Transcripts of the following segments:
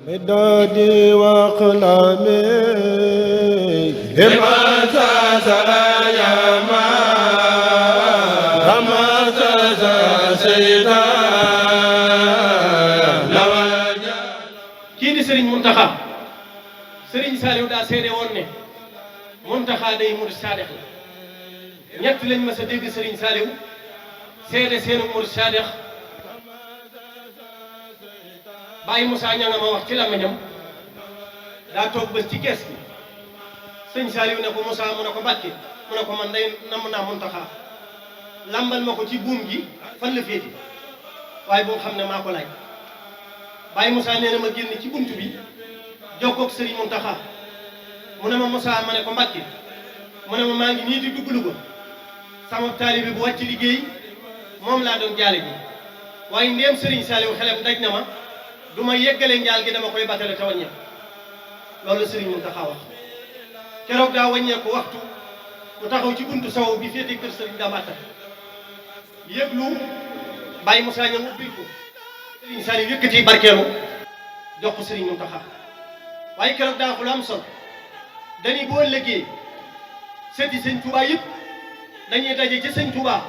مدادي وأقلامي لما تزال يا ما لما تزال سيدا kii di Serigne Mountakha Serigne Saliou daa seede woon ne Mountakha day murid saadex la ñett lañ mas a dégg Serigne Saliou seede seenu murid saadex Baye Moussa ña nga ma wax ci làmmiñam daa toog bés ci kees gi sëñ Saliou ne ko Moussa mu ne ko Mbàkke mu ne ko man day namm naa Mountakha lambal ma ko ci buum gi fan la féeti waaye boo xam ne maa ko laaj Baye Moussa nee na ma génn ci buntu bi jokkoog Serigne Mountakha mu ne ma Moussa ma ne ko Mbàkke mu ne ma maa ngi nii di dugg Louga sama taalibe bu wàcc liggéey moom laa doon jaale bi waaye ndéem Serigne Saliou xelam daj na ma du ma yeggale njaal gi dama koy batale te wàññeeku loolu la Serigne Mountakha wax keroog daa wàññeeku waxtu mu taxaw ci buntu saw bi féete kër Serigne Damaata yëglu Baye Moussa ñam ubbil ko Serigne Saliou yëkkati barkeelu jox ko Serigne Mountakha waaye keroog daa ko lu am solo dañuy boo ëllëgee sëti sëñ Touba yëpp dañuy daje ci sëñ Touba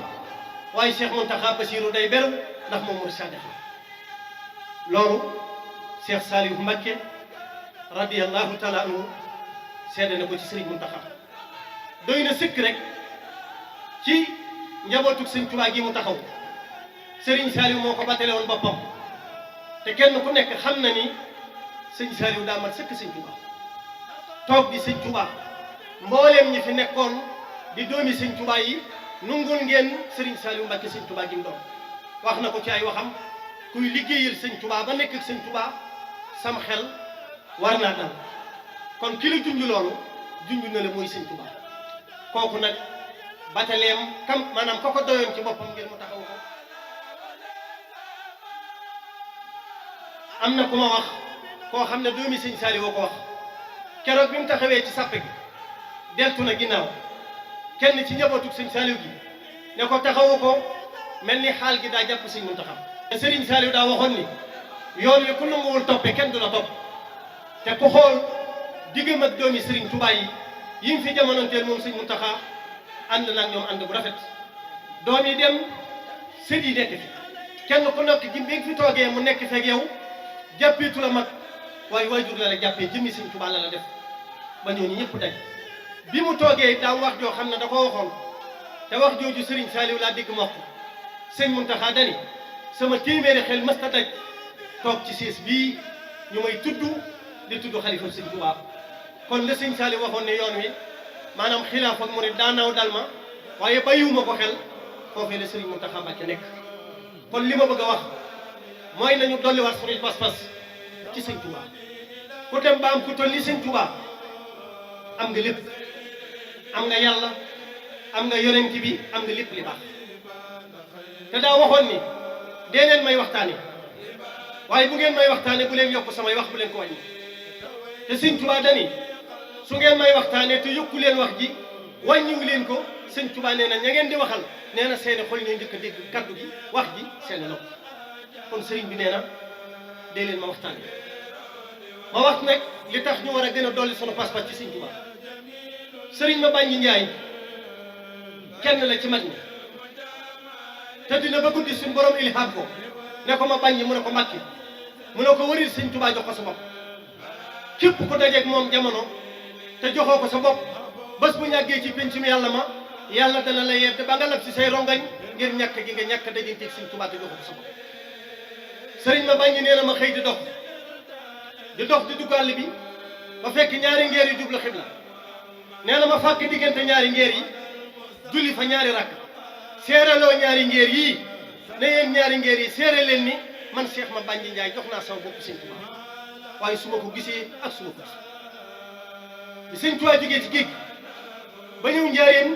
waaye Cheikh Mountakha Bassirou day beru ndax moom murid saadiq loolu Cheikh Saliou Mbacké radiyallahu taala anhu seede na ko ci Serigne Mountakha doy na sëkk rek ci njabootug sëñ Touba gi mu taxaw Serigne Saliou moo ko battale woon boppam te kenn ku nekk xam na ni sëñ Saliou daa mat sëkk sëñ Touba toog di sëñ Touba mbooleem ñi fi nekkoon di doomi sëñ Touba yi nungul ngeen Serigne Saliou Mbacké sëñ Touba gi mu doon wax na ko ci ay waxam kuy liggéeyal sëñ Touba ba nekk ak sëñ Touba sam xel war naa dal kon ki la junj loolu junj na la mooy sëñ Touba kooku nag bataleem kam maanaam ko ko doyoon ci boppam ngir mu taxaw ko am na ku ma wax koo xam ne doomi sëñ Saliou woo ko wax keroog bi mu taxawee ci sàppe gi deltu na ginnaaw kenn ci njabootug sëñ Saliou gi ne ko taxawu ko mel ni xaal gi daa jàpp sëñ Mountakha te Serigne Saliou daa waxoon ni yoon wi ku nanguwul toppe kenn du la topp te ku xool diggam ak doomi Serigne Touba yi mu fi jamonoonteel moom sëñ Mountakha ànd naag ñoom ànd bu rafet doom yi dem sët yi nekk fi kenn ku nekk ji bi nga fi toogee mu nekk feeg yow jàppeetu la mag waaye waajur la la jàppee jëmmi sëñ Touba la la def ba ñooñu ñëpp daj bi mu toogee daa wax joo xam ne da ko waxoon te wax jooju Serigne Saliou laa dégg ma wax ko sëñ Mountakha dani sama téeméeri xel mësta daj toog ci siis bii ñu may tudd di tudd xalifa sëñ Touba kon la sëñ Saliou waxoon ne yoon wi maanaam xilaaf ak mu ne daanaaw dal ma waaye bàyyiwuma ko xel foofee la Serigne Mountakha Mbacké nekk kon li ma bëgg a wax mooy nañu dolliwaat suñuy pas-pas ci sëñ Touba ku dem ba am ku toll ni sëñ Touba am nga lépp am nga yàlla am nga yonent bi am nga lépp li baax te daa waxoon ni dee leen may waxtaane waaye bu ngeen may waxtaane bu leen yokk samay wax bu leen ko wàññi te sëñ Touba dani su ngeen may waxtaane te yokku leen wax ji wàññiwu leen ko sëñ Touba nee na ña ngeen di waxal nee na seeni xol ñooy njëkk a dégg kaddu gi wax ji seeni nopp kon sëriñ bi nee na dee leen ma waxtaane ma wax nag li tax ñu war a gën a dolli sunu pas-pas ci sëñ Touba sëriñ ma bàññi Njaay kenn la ci mag ñi te dina ba guddi suñu borom ilham ko ne ko ma bàññi mu ne ko Mbàkke mu ne ko wëril sëñ Touba jox ko sa bopp képp ku dajeeg moom jamono te joxoo ko sa bopp bés bu ñàggee ci penc mi yàlla ma yàlla dana la yedd ba nga lab si say rongañ ngir ñàkk gi nga ñàkk dajanteeg sëñ Touba te joxoo ko sa bopp sëriñ ma bàññi nee na ma xëy di dox di dugg àll bi ba fekk ñaari ngeer yi jublu xibla nee na ma fàkk diggante ñaari ngeer yi julli fa ñaari rakk seeraloo ñaari ngeer yii ne yéen ñaari ngeer yi seere leen ni man Cheikh ma bàññi Njaay jox naa sama bopp sëñ Touba waaye su ma ko gisee ak su ma ko gisee sëñ Touba jógee ci géej ba ñëw njaareem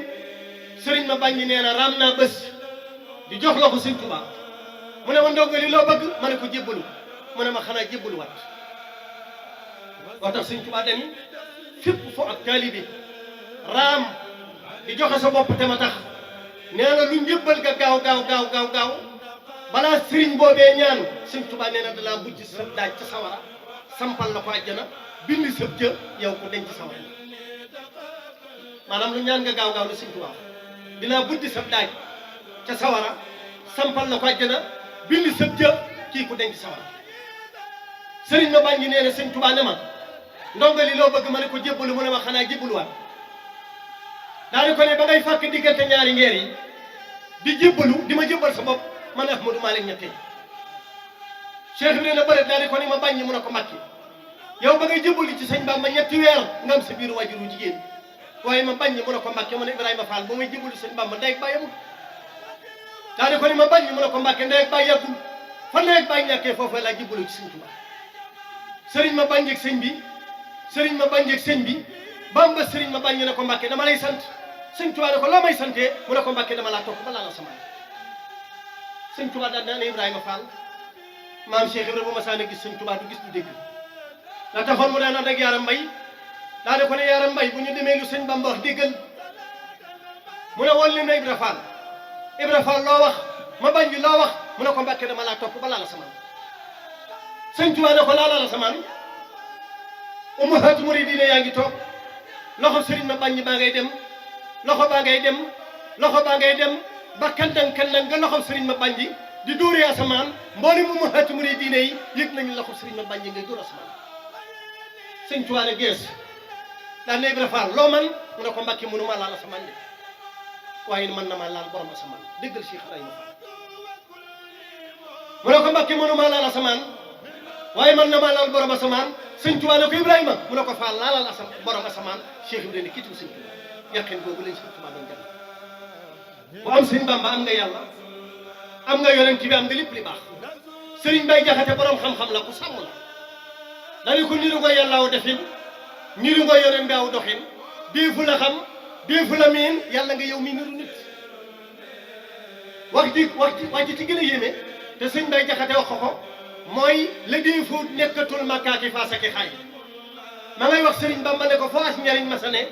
sëriñ ma bàññi nee na raam naa bés di jox la ko sëñ Touba mu ne ma ndongali loo bëgg ma ne ko jébbalu mu ne ma xanaa jébbalu waat moo tax sëñ Touba dani fépp fo ak taalibe raam di joxe sa bopp te ma tax nee na lu njëbbal ga gaaw balaa sëriñ boobee ñaan sëñ Touba nee na dalaa mujj sa daaj ca sawara sampal la ko àjjana bind sëb jë yow ko denc sawara maanaam lu ñaan nga gaaw gaaw la Sëñ Tuubaa dinaa buddi sab daaj ca sawara sampal la ko àjjana bind sëb jë kii ko denc sawara sëriñ ma bànji nee na Sëñ Tuubaa ne ma ndongo li loo bëgg ma ne ko jébbalu mu ne ma xanaa jébbaluwaat daal di ko ne ba ngay fàkk diggante ñaari ngeer yi di jébbalu di ma jébbal sa bopp man Ahmadou Malick ñettee Cheikh bi ne bëri daal di ko ni ma bàññi mu ne ko Mbàkke yow ba ngay jébbalu ci sëñ Bamba ñetti weer nga am sa biiru wajuru jigéen waaye ma bàññi mu ne ko Mbàkke mu ne Ibrahima Fall ba may jébbalu sëñ Bamba ndey ak baay amul daal di ko ni ma bàññi mu ne ko Mbàkke ndey ak baay yàggul fa ndey ak baay ñàkkee foofu laa jébbalu ci sëñ Tuubaa sëriñ ma bàññi ak sëñ bi sëriñ ma bàññi ak sëñ bi Bamba sëriñ ma bàññi ne ko Mbàkke dama lay sant sëñ Tuubaa ne ko loo may santee mu ne ko Mbàkke dama laa topp ba laa la sama sëñ Tuubaa daal naa ne Ibrahima Fall maam Cheikh Ibrahima bu ma saan a gis sëñ Tuubaa du gis du dégg la taxoon mu daan ànd ak Yaaram Mbay daa ko ne Yaaram Mbay bu ñu demee lu sëñ Bamba wax déggal mu ne woon leen na Ibra Fall loo wax ma bañ bi loo wax mu ne ko Mbàkke dama laa topp ba laa la samaan sëñ Tuubaa ne ko laa la samaan ummahaatu muridiina yaa ngi toog loxo sëriñ ma bañ baa ngay dem loxo baa ngay dem loxo baa ngay dem ba kandang nga loxo sëriñ ma bañ di dóoree asamaan mboolem ummahaatu muridiina yi yëg nañu loxo sëriñ ma bañ ngay dóor asamaan sëñ Tuubaa ne gees daan ne Ibra Fall loo man mu ne ko Mbàkke mënu maa laal asamaan de waaye mën na maa laal borom asamaan déggal Cheikh Ibrahima Fall mu ne ko Mbàkke mënu maa laal asamaan waaye mën na maa laal borom asamaan sëñ Tuubaa ne ko Ibrahima mu ne ko Fall laalal borom asamaan Cheikh Ibrahima kiitu sëñ Tuubaa yàqin boobu lañ sëñ Tuubaa doon jàng bu am sëñ Bamba am nga yàlla am nga yonent bi am nga lépp li baax sëriñ Bay Jaxate borom xam-xam la ku sàmm la dañu ko niru nga yàllaaw defin niru nga yonent bi aw doxin déefu la xam déefu la miin yàlla nga yow mi niru nit wax ji ci gën a yéeme te sëñ Bay Jaxate wax ko mooy la déefu nekkatul makkaaki faasaki xaay ma ngay wax sëriñ Bamba ne ko foo as njariñ ma sa ne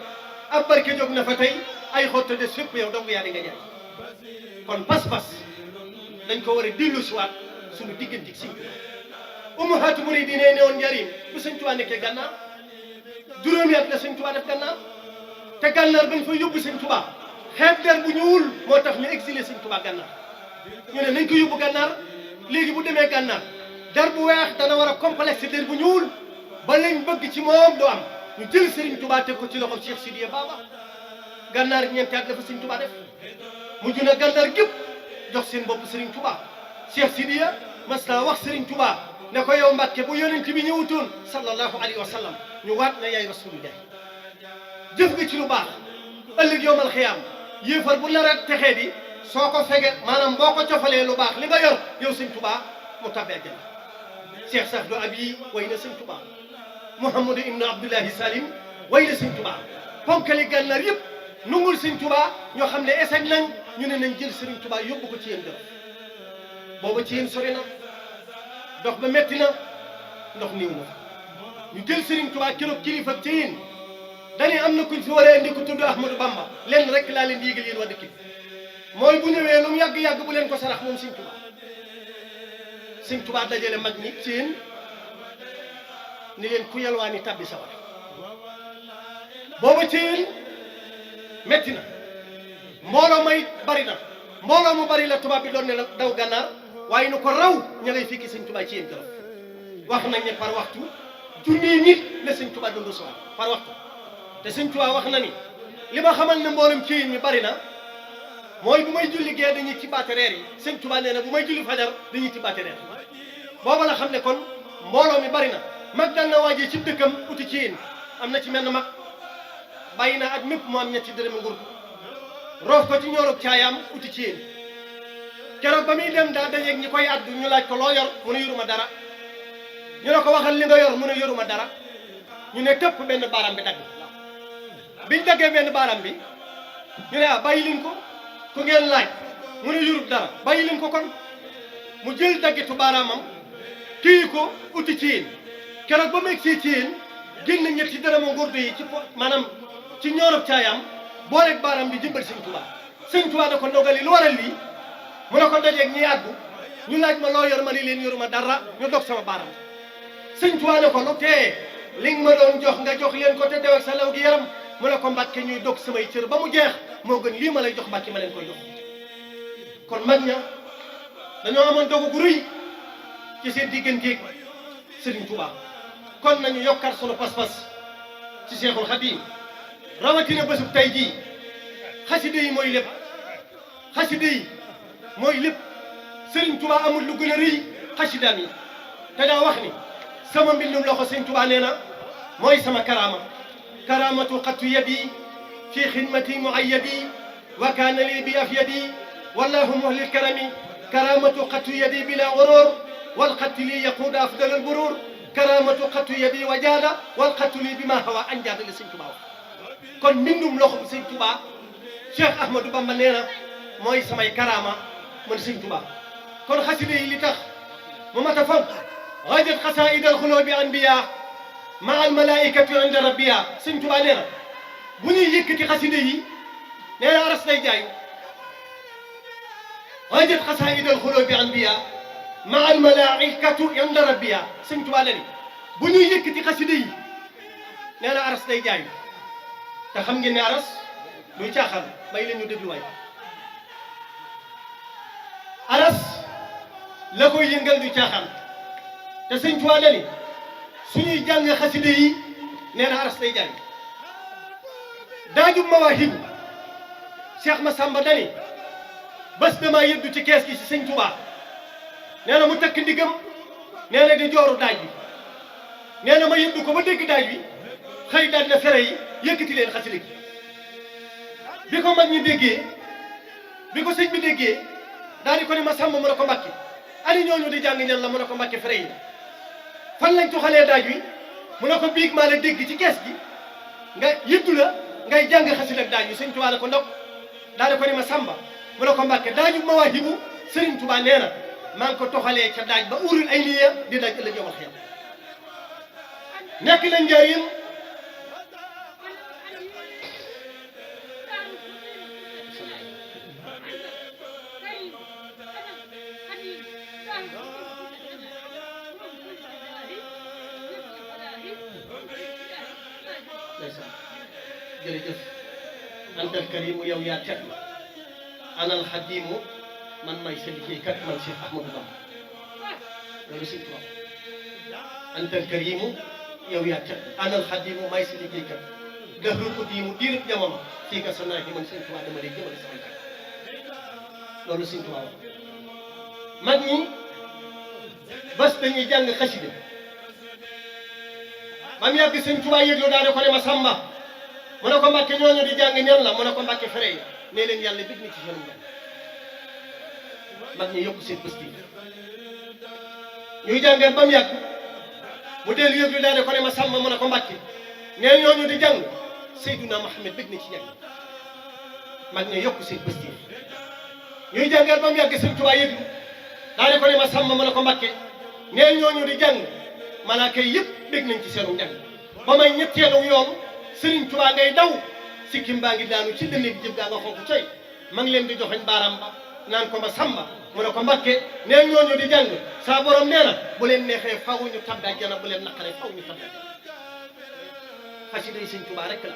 ab barke jóg na fa tey ay xotta des fépp yow dong yaa di nga jaay kon pas-pas dañ ko war a dellu si waat suñu diggante ak sëñ ummahaatu muridiina ne woon njariñ bu sëñ Tuubaa nekkee gànnaar juróomi at la sëñ Tuubaa def gànnaar te gànnaar bañ fa yóbbu sëñ Tuubaa xeeb der bu ñuul moo tax ñu exilé sëñ Tuubaa gànnaar ñu ne nañ ko yóbbu gànnaar léegi bu demee gànnaar der bu weex dana war a complexe der bu ñuul ba lañ bëgg ci moom du am ñu jël Serigne Touba teg ko ci loxo Cheikh Sidiya Baba gànnaar ñeenti at dafa Serigne Touba def mujj na gànnaar gépp jox seen bopp Serigne Touba Cheikh Sidiya mas naa wax Serigne Touba ne ko yow Mbàkke bu yonent bi ñëwutoon sallallahu alayhi wa sallam ñu waat na yaay rasulullah jëf nga ci lu baax ëllëg yowmal xiyaam yéefar bu nar a texee di soo ko fege maanaam boo ko cofalee lu baax li nga yor yow Serigne Touba mu tabbee àjjana Cheikh Saadu Abi way na Serigne Touba Mouhamadou Ibn Abdullahi Salim way na Serigne Touba ponkali gànnaar yëpp nungul Serigne Touba ñoo xam ne eseg nañ ñu ne nañ jël Serigne Touba yóbbu ko ci yéen def booba ci yéen sori na dox ba metti na ndox niw na ñu jël Serigne Touba keroog kilifa ci yéen dañuy am na kuñ fi war a indi ku tudd Ahmadou Bamba lenn rek laa leen di yégal yéen waa dëkk bi mooy bu ñëwee lu mu yàgg-yàgg bu leen ko sarax moom Serigne Touba Serigne Touba dajale mag ñi ci yéen ni leen ku yalwaani tabbi sawar booba ci yéen metti na mbooloo may bari na mbooloo mu bari la tubaab bi doon ne la daw gànnaar waaye nu ko raw ña ngay fekki Sëñ Tuubaa ci yéen Jolof wax nañ ne par waxtu junni nit la Sëñ Tuubaa doon recevoir par waxtu te Sëñ Tuubaa wax na ni li ma xamal ne mboolem ci yéen ñi bari na mooy bu may julli gee dañuy ci baate reer yi Sëñ Tuubaa nee na bu may julli fajar dañuy ci baate reer booba la xam ne kon mbooloo mi bari na mag daan na waajee ci dëkkam uti ci yéen am na ci menn mag bàyyi na at mépp mu am ñetti dërëm nguur roof ko ci ñoorug caayaam uti ci yéen keroog ba muy dem daa dajeeg ñi koy addu ñu laaj ko loo yor mu ne yoruma dara ñu ne ko waxal li nga yor mu ne yoruma dara ñu ne tëpp benn baaraam bi dagg biñ daggee benn baaraam bi ñu ne ah bàyyi leen ko ku ngeen laaj mu ne yorub dara bàyyi leen ko kon mu jël daggitu baaraamam kii ko uti ci yéen keroog ba mu egg ci yéen génn ñetti dërëmu ngurdu yi ci maanaam ci ñoorub caayaam booleeg baaraam bi jëmbal Sëñ Tuubaa Sëñ Tuubaa da ko ndogali lu waral lii mu ne ko dajeeg ñi àddu ñu laaj ma loo yor ma ni leen yoruma dara ñu dog sama baaraam sëñ Tuubaa ne ko lu tee li nga ma doon jox nga jox leen ko te dew ak sa law gi yaram mu ne ko Mbàkke ñuy dog samay cër ba mu jeex moo gën lii ma lay jox Mbàkke ma leen koy jox kon mag ña dañoo amoon dogu gu rëy ci seen digganteeg Sëriñ Tuubaa kon nañu yokkar sunu pas-pas ci Seexul Xadiim rawatina bésub tey jii xasida yi mooy lépp xasida yi mooy lépp Sëriñ Tuubaa amul lu gën a rëy xasidaam yi te daa wax ni sama mbindum loxo Sëriñ Tuubaa nee na mooy sama karaama karaamatu xattu yadi fi xidmati muayyadi wa kaana lii bi afyadi wallahu muhlil karami karaamatu xattu yadi bila urur wal xattu lii yaquudu afdal al burur karaamatu xattu yadi wa jaada wal xattu lii bi ma hawa an jaada la Sëriñ Tuubaa wax kon mbindum loxo bi Sëriñ Tuubaa Cheikh Ahmadou Bamba nee na mooy samay karaama man Sëriñ Tuubaa kon xasida yi li tax mu mat a fonk rajat xasaa'id al xuloobi anbiya maa al malaa'ikati inda rabbiya Sëriñ Tuubaa nee na bu ñuy yëkkati xasida yi nee na aras lay jaayu rajat xasaa'id al xuloobi anbiya maa al malaa'ikati inda rabbiya Sëriñ Tuubaa nee na bu ñuy yëkkati xasida yi nee na aras lay jaayu te xam ngeen ne aras luy caaxaan may leen ñu déglu waay aras la koy yëngal du caaxaan te Sëriñ Tuubaa la ni suñuy jàng xasida yi nee na aras lay jàng daajub mawaahibu Cheikh Massamba dani bés damaa yëddu ci kees gi ci Sëriñ Tuubaa nee na mu takk ndigam nee na di jooru daaj bi nee na ma yëddu ko ba dégg daaj bi xëy daaj na fere yi yëkkati leen xasida gi bi ko mag ñi déggee bi ko sëñ bi déggee daal di ko ne Massamba mu ne ko Mbàkke ani ñooñu di jàng ñan la mu ne ko Mbàkke fere yi fan lañ tuxalee daaj wi mu ne ko biig maa la dégg ci kees gi nga yëddu la ngay jàng xasida ak daaj wi Sëriñ Tuubaa la ko ndok daal di ko ne Massamba mu ne ko Mbàkke daaju mawaahibu Sëriñ Tuubaa nee na maa ngi ko toxalee ca daaj ba urul ay liya di daaj ëllëg yomal xiyam nekk na njëriñ jërëjëf antal karimu yow yaa tedd anal xadimu man may sa liggéeykat man Cheikh Ahmadou Bamba loolu Sëriñ Tuubaa antal karimu yow yaa tedd anal xadimu may sa liggéeykat dahrul qadimu diirub jamono fii ka sa naaji man Sëriñ Tuubaa dama lay jëmale samay kat loolu Sëriñ Tuubaa wax mag ñi bés dañuy jàng xasida ba mu yàgg Sëriñ Tuubaa yëglu daal di ko ne Massamba mu ne ko Mbàkke ñooñu di jàng ñan la mu ne ko Mbàkke fere yi nee leen yàlla bég na ci seen njàng mag ñi yokk seen bés bi ñuy jàngee ba mu yàgg mu dellu yëglu daal di ko ne Massamba mu ne ko Mbàkke nee ñooñu di jàng Seydina Muhammad bég na ci njàng mag ñi yokk seen bés bi ñuy jàngee ba mu yàgg Sëriñ Tuubaa yëglu daal di ko ne Massamba mu ne ko Mbàkke nee ñooñu di jàng malaaka yi yëpp bég nañ ci seenu njàng ba may ñetteelu yoon Sëriñ Tuubaa ngay daw sikkim baa ngi daanu ci dënn bi jëf gaa nga xonk coy ma ngi leen di joxañ baaraam ba naan ko Massamba mu ne ko Mbàkke nee ñooñu di jàng saa borom nee na bu leen neexee faw ñu tabbi àjjana bu leen naqaree faw ñu tabbi àjjana xasida yi Sëriñ Tuubaa rek la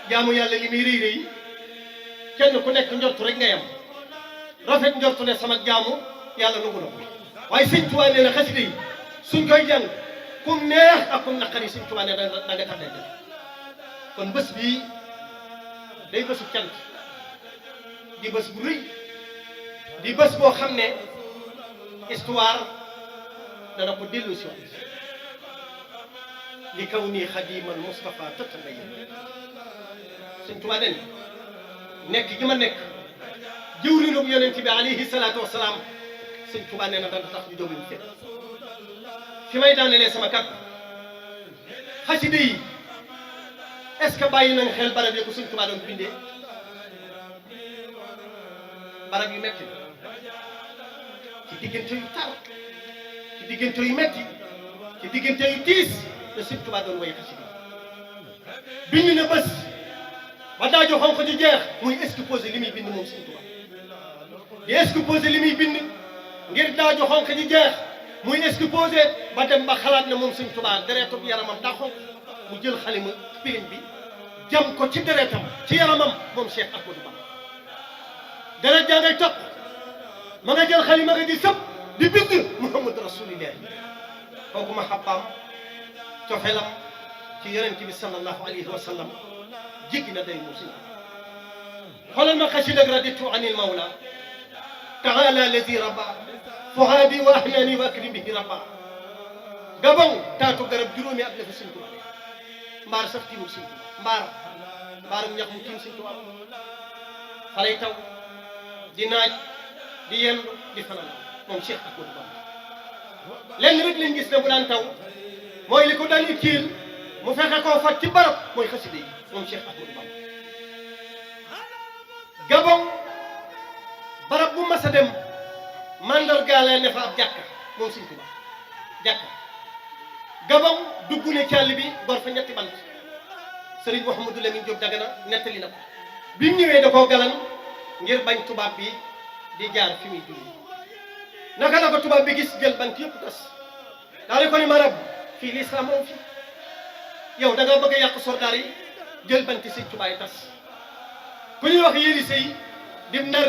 jaamu yàlla li muy rëy rëy kenn ku nekk njortu rek nga yem rafet njortu ne sama jaamu yàlla nangu na ko waaye Sëriñ Tuubaa nee na xasida yi suñ koy jàng kum neex ak kum naqari Sëriñ Tuubaa nee da nga tabbi àjjana kon bés bii day bésu cant di bés bu rëy di bés boo xam ne histoire dana ko dellu si waat li kaw nii xadiman Moustapha tatabayan Sëriñ Tuubaa den nekk gi ma nekk jëwriñu yonent bi alayhi salaatu wasalaam Sëriñ Tuubaa nee na dana tax ñu jëwriñ kenn fi may daanelee sama kàddu xasida yi est-ce que bàyyi nañ xel barab yi ko Sëriñ Tuubaa doon bindee barab yu metti ci diggante yu tar ci diggante yu metti ci diggante yu tiis te Sëriñ Tuubaa doon way xasida bind na bés ba daaju xonq ji jeex muy exposé li muy bind moom Sëriñ Tuubaa di exposé li muy bind ngir daaju xonq ji jeex muy exposé ba dem ba xalaat ne moom Sëñ Tuubaa deretu yaramam daa xonq mu jël xalima pilim bi jam ko ci deretam ci yaramam moom Cheikh Ahmadou Bamba deret jaa ngay topp ma nga jël xalima nga di sëpp di bind Muhammad Rasulillah kooku ma xabbaam cofeelam ci yonent bi sallallahu alayhi wa sallam jéggi na day mu si xoolal ma xasida raditu anil mawla taala lazi rabba fuhaadi wa ahnani wa akrim bihi rabba gabon taatu garab juróomi at la fa Sëñ Tuubaa mbaar sax tiimul Sëñ Tuubaa mbaarum ñax mu tiim Sëñ Tuubaa xalay taw di naaj di yendu di fanaan moom Cheikh Ahmadou Bamba lenn rek lañ gis ne bu daan taw mooy li ko daan utile mu fexe koo fat ci barab mooy xasida yi moom Cheikh Ahmadou Bamba Gabon barab bu mas a dem mandargaale ne fa ab jàkka moom Sëñ Tuubaa jàkka Gabon dugg ne càll bi gor fa ñetti bant Sëriñ Mouhamadou Lamine Diop Dagana nettali na ko bi mu ñëwee da koo galan ngir bañ tubaab bi di jaar fi muy julli naka la ko tubaab bi gis jël bant yëpp tas daal ko ni marab fii lislaam moom fi yow da nga bëgg a yàq soldaar yi jël banti Sëñ Tuubaa yi tas ku ñuy wax yéri sëy di ndar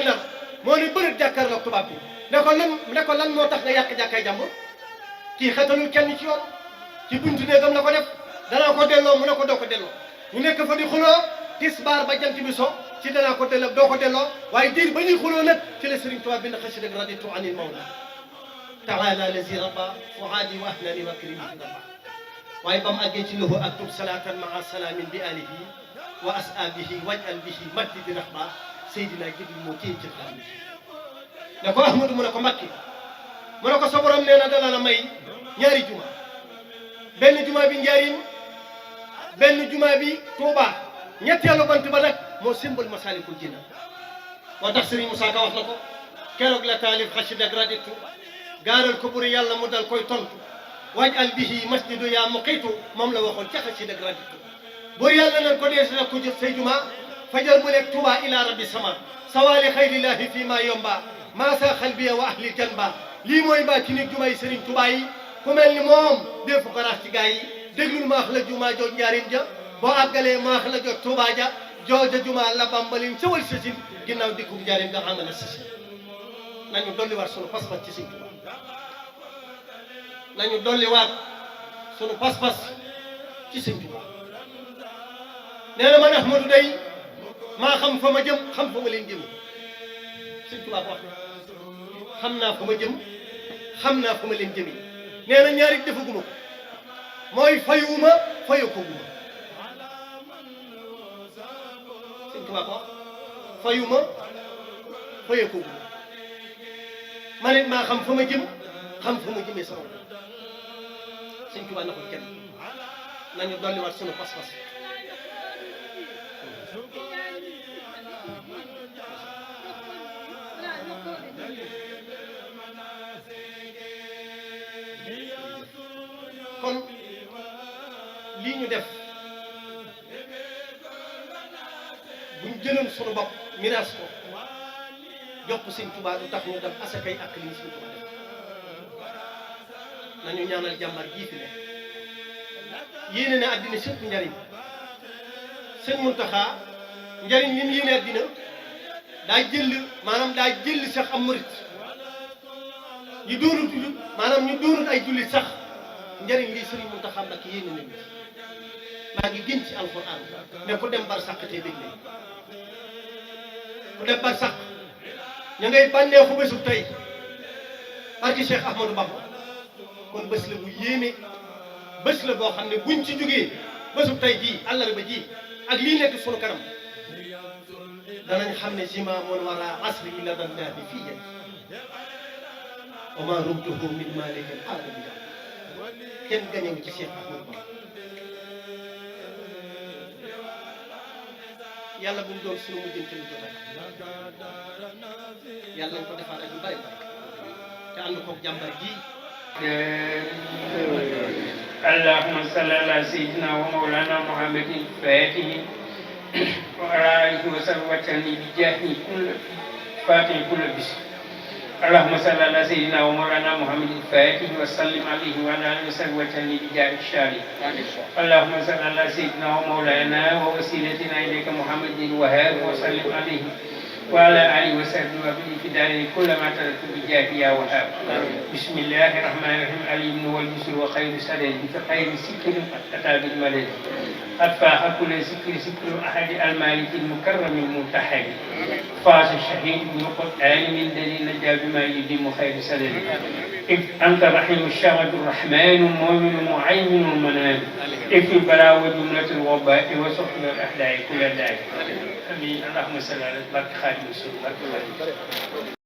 moo ne bërët jàkkaarloog tubaab bi ne ko lan moo tax nga yàq jàkkaay jàmbur kii xetalul kenn ci yoon ci buntu néegam la ko def danaa ko delloo mu ne ko doo ko delloo ñu nekk fa di xuloo tisbaar ba jant bi so ci danaa ko delloo doo ko delloo waaye diir ba ñuy xuloo nag ci la Sëriñ Tuubaa bind xasida raditu anil mawla taala lazi rabba fuaadi wa ahnani wa akrimi rabba waaye ba mu àggee ci lahu aktub salatan maa salaamin bi alihi wa ashabihi wajal bihi majdi di rahba Seydina Jibril moo téye jël daal ne ko Ahmadu mu ne ko Mbàkke mu ne ko sa borom nee na dana la may ñaari juma benn juma bi Njaaréem benn juma bi Tuubaa ñetteelu bant ba nag moo symbole Masaalikul Jinaan moo tax Sëriñ Musaa Ka wax na ko keroog la taalif xasida raditu gaaral ko buri yàlla mu dal koy tontu wajal bihi masjidu yaa muqitu moom la waxoon ca xasida raditu buri yàlla nan ko dees na ko jël say juma fajar mu nekk Tuubaa ila rabbi sama sawaali xayrillahi fii maa yomba maasa xalbiya wa ahli janba lii mooy baa ci nit jumaay Sëriñ Tuubaa yi ku mel ni moom defu ko rax ci gaa yi déglul maax la juma jooj Njaaréem ja boo àggalee maax la jot Tuubaa ja jooja juma la bambalin ca wal sasin ginnaaw dikkum Njaaréem nga amana sasin nañu dolli waat sunu pas-pas ci Sëñ Tuubaa nañu dolli waat sunu pas-pas ci Sëñ Tuubaa nee na man Ahmadu day maa xam fa ma jëm xam fa ma leen jëm Sëñ Tuubaa ko wax xam naa fa ma jëm xam naa fa ma leen jëmi nee na ñaari defaguma ko mooy fayuma fayakoguma Sëñ Tuubaa ko wax fayuma fayakoguma ma ne maa xam fa ma jëm xam fa ma jëmee sama Sëñ Tuubaa na ko kenn nañu dolliwaat sunu pas-pas kon lii ñu def buñ jëloon sunu bopp miraas ko jox ko Sëñ Tuubaa du tax ñu dem asakay ak li Sëñ Tuubaa def nañu ñaanal jàmbar jii fi ne yéene ne àddina sëpp njariñ Sëñ Muntaxa njariñ li mu yéene àddina daa jël maanaam daa jël sax am murit ñu doonut jullit maanaam ñu doonut ay jullit sax njariñ lii Sëriñ Muntaxa Mbàkke yéene nañu maa ngi gën ci alxuraan ne ku dem bar sàq tey dégg nañ ku dem bar sàq ñu ngay bànneexu bésu tey barki Cheikh Ahmadou Bamba kon bés la bu yéeme bés la boo xam ne buñ ci jógee bésu tey jii àllarba ji ak lii nekk sunu kanam danañ xam ne zimaamun wara asri ila dandahi fii yéen wa ma rumtuhu min malikin aadami kenn gañewu ci Cheikh Ahmadou Bamba yàlla bu ñu doon sunu mujjanteelu jotaay yàlla nañ ko defaat ak yu bari bari te ànd koog jàmbar ji اللهم صل على سيدنا ومولانا محمد الفاتح وعلى آله وصحبه بجاه كل فاتح كل بسم اللهم صل على سيدنا ومولانا محمد الفاتح وسلم عليه وعلى اله وصحبه وسلم بجاه الشارع. اللهم صل على سيدنا ومولانا ووسيلتنا اليك محمد الوهاب وسلم عليه وعلى اله وصحبه وسلم في داره كل ما تركت بجاه يا وهاب. بسم الله الرحمن الرحيم. اليمن واليسر وخير سدد بخير سكر اتى بالمدد قد فاح كل سكر سكر احد المالك المكرم المتحد فاز الشهيد بالقران من دليل نجا بما يديم خير سدد. انت الرحيم الشهد الرحمن المؤمن المعين المنان اكفي البلاء وجمله الوباء وسخن الاحداء كل داء. امين. اللهم صل على خاتم الرسول.